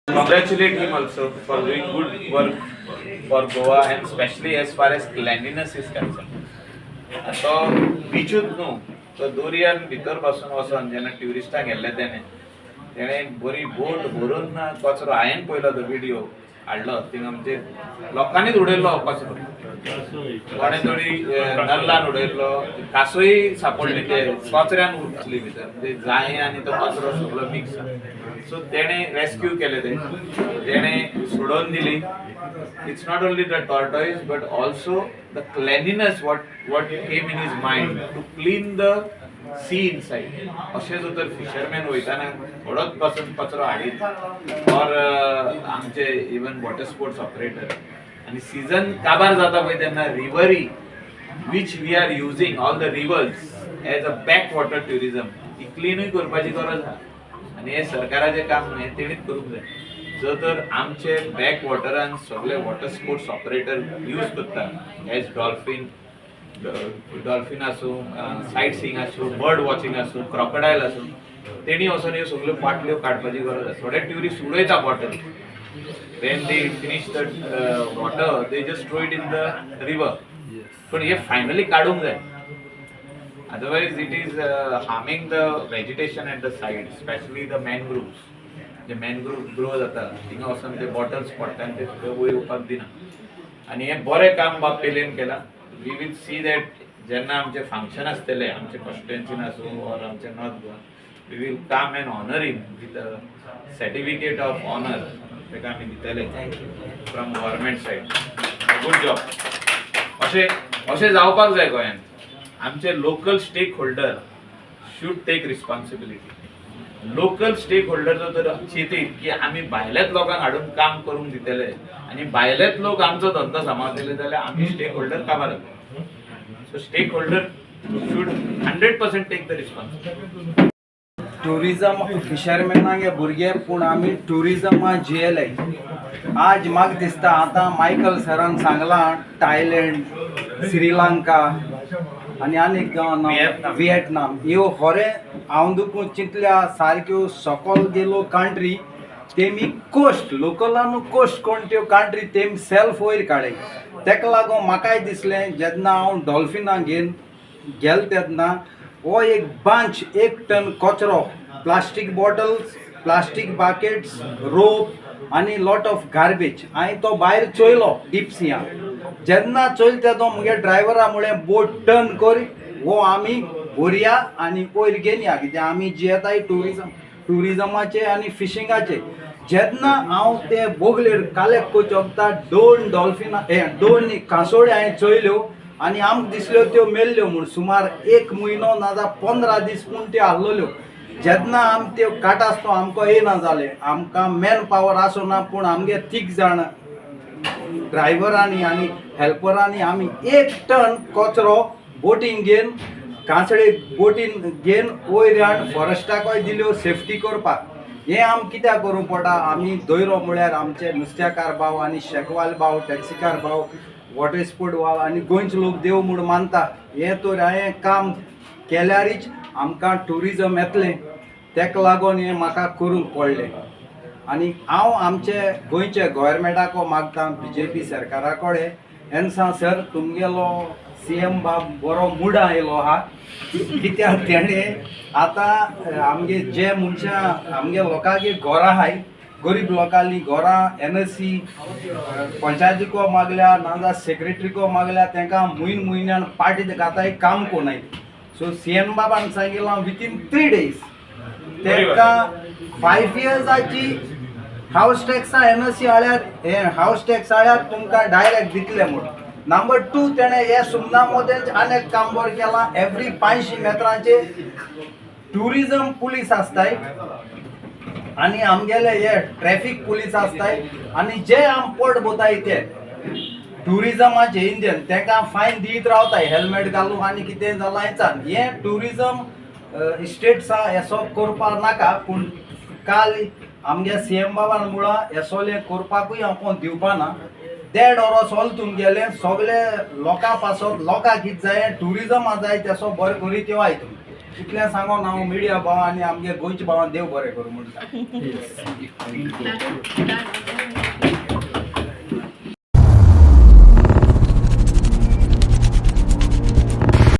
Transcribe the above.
Congratulate him also for doing good work for Goa and especially as far as cleanliness is concerned. तो बिचूच न्हू, तो दर्यान भितर पासून वचोन जेन्ना ट्युरिस्टांक गेल्ले, तेणें एक बरी बोट भरून कचरो, हांवें पळयलो तो विडियो हाडलो, थिंगा म्हणजे लोकांनीच उडयल्लो कचरो. कोणें तरी नल्लान उडयल्लो, कांसोय सापडली, ते कचऱ्यान उरतली भितर, म्हणजे जायें आनी तो कचरो सगळो मिक्स. सो तेणें रेस्क्यू केलें, ते तेणें सोडोवन दिली. It's not only the tortoise but also the cleanliness, what came in his mind to clean the sea inside. अशें जर तर फिशरमॅन वयताना थोडोच पासून कचरो हाडीत ऑर आमचे इवन वॉटर स्पोर्ट्स ऑपरेटर आनी सिजन काबार जाता पळय तेन्ना रिवरी which we are using all the rivers as a back water tourism, ही क्लिनूय करपाची गरज आहा आनी हें सरकाराचें काम न्हय, तेणीच करूंक जाय. जर तर आमचे बॅक वॉटरान सगळे वॉटर स्पोर्ट्स ऑपरेटर यूज करता, एज डॉल्फिन, डॉल्फिन आसूं, सायट सिईंग आसूं, बर्ड वॉचिंग आसूं, क्रॉकडायल आसूं, तेणी वचून ह्यो सगळ्यो बाटल्यो काडपाची गरज आसा. थोडे ट्युरिस्ट उडयता bottle. When they finish the water, they just throw it in the river. पण हे फायनली काडूंक जाय, otherwise it is harming the vegetation at the side, especially the mangroves. J mangrove grow जाता थिंगा वचून ते बॉटल्स पडटा आनी ते वयर येवपाक दिना. आनी हें बरें काम बाब पेलेन केलां. We will see that जेन्ना आमचें फंक्शन आसतलें, आमचे कॉन्स्टिट्युएन्सीन आसूं ऑर आमचे north Goa, we will come and honour him with a certificate of honour. ताका आमी दितले from government side. Good job. अशें अशें जावपाक जाय गोंयांत. आमचे local stake holder should take responsibility. Local stake holder जर तर चिंतीत की आमी भायल्याच लोकांक हाडून काम करूंक दितले आनी भायलेच लोक आमचो धंदो सांबाळतले जाल्यार आमी स्टेक होल्डर काबार जातले. So stake holder should 100% take the responsibility. Tourism फिशरमॅनांगे भुरगे, पूण आमी ट्युरिजमा जियेले. आज म्हाका दिसता, आतां मायकल सरान सांगलां, थायलंड, श्रीलंका आनी आनीक गांव. व्हिएतनाम. व्हिएतनाम, ह्यो खरें हांव दुखून चिंतल्या सारक्यो सकल गेलो कंट्री, तेमी कोस्ट लोकलानू कोस्ट कोण त्यो कंट्री तेमी सेल्फ वयर काडे. तेका लागून म्हाकाय दिसलें, जेन्ना हांव डॉल्फिनां घेवन गेल तेन्ना हो एक बांच, एक टन कचरो, plastic bottles, plastic buckets, rope आनी लॉट ऑफ गार्बेज, हांवें तो भायर चोयलो डीप सियान. जेन्ना चोयलो तेदो मुगे ड्रायव्हरा मुळें, बोट टर्न कर, हो आमी व्हरया आनी वयर घेवन या, कित्याक आमी जियेताय ट्युरिजम, ट्युरिजमाचे आनी फिशिंगाचे. जेन्ना हांव ते बोगलेर कालेक्ट करचे वखता दोन डॉल्फिनां हे दोन कांसोळ्यो हांवें चोयल्यो आनी आमकां दिसल्यो त्यो मेल्ल्यो म्हूण. सुमार एक म्हयनो नाजाल्यार 15 दीस पूण त्यो आहलोल्यो. जेन्ना आमी त्यो काडटा आसतना आमकां येयना जालें, आमकां मॅन पावर आसना, पूण आमगे तीग जाण ड्रायव्हरांनी आनी हेल्परांनी आमी एक टन कचरो बोटीन घेवन, कांसळे बोटीन घेवन वयर हाडून फॉरेस्टाकय दिल्यो सेफ्टी करपाक. हें आम कित्याक करूंक पडटा? आमी दयरो म्हळ्यार आमचे नुस्त्याकार भाव आनी शेकवाल भाव, टॅक्सीकार भाव, वॉटर स्पोर्ट वाल आनी गोंयचे लोक देव म्हूण मानता. हें तर हांवें काम केल्यारीच आमकां ट्युरिजम येतलें. तेका लागून हें म्हाका करूंक पडलें. आनी हांव आमचे गोंयचे गोवोरमेंटाको मागता, बीजेपी सरकारा कडेन, एन्सा सर, तुमगेलो सी एम बाब बरो मुडा आयलो आहा, कित्याक तेणें आतां आमगे जे मनशां आमगे लोकांगे घरां आहाय, गरीब लोकांली घरां एनएससी पंचायतीको मागल्या नाजाल्यार सेक्रेटरीको मागल्या, तांकां म्हयन म्हयन्यान पार्टी घाताय, काम कोनाय. सो सी एम बाबान सांगिलां, विथीन 3 डेज तांकां 5 इयर्साची हावस टॅक्सा एनओसी हाळ्यार, हे हावस टॅक्स हाळ्यार तुमकां डायरेक्ट दितले म्हूण. नंबर टू, तेणें हे सुमना मोदेंच आनी एक काम बरें केलां. एवरी 500 मेत्रांचे ट्युरिजम पुलीस आसताय आनी आमगेले हे ट्रॅफीक पुलीस आसताय आनी जे आम पोट भोताय ते ट्युरिजमाचे इंडियन, तांकां फायन दीत रावताय, हेल्मेट घालूं आनी कितें जालां हेचान. हें ट्युरिजम स्टेट्स आहा, येसो करपाक नाका, पूण काल आमगे सी एम बाबान मुळां येसोलें करपाकूय हांव कोण दिवपाना. देड वरोस सोल तुमगेलें सगळे लोकां पासत, लोकांक कितें जाय, ट्युरिजमा जाय, तेसो बरें करीत येवाय तुमी. इतलें सांगोन हांव मिडिया भाव आनी आमगे गोंयच्या भावान देव बरें करूं म्हणटा.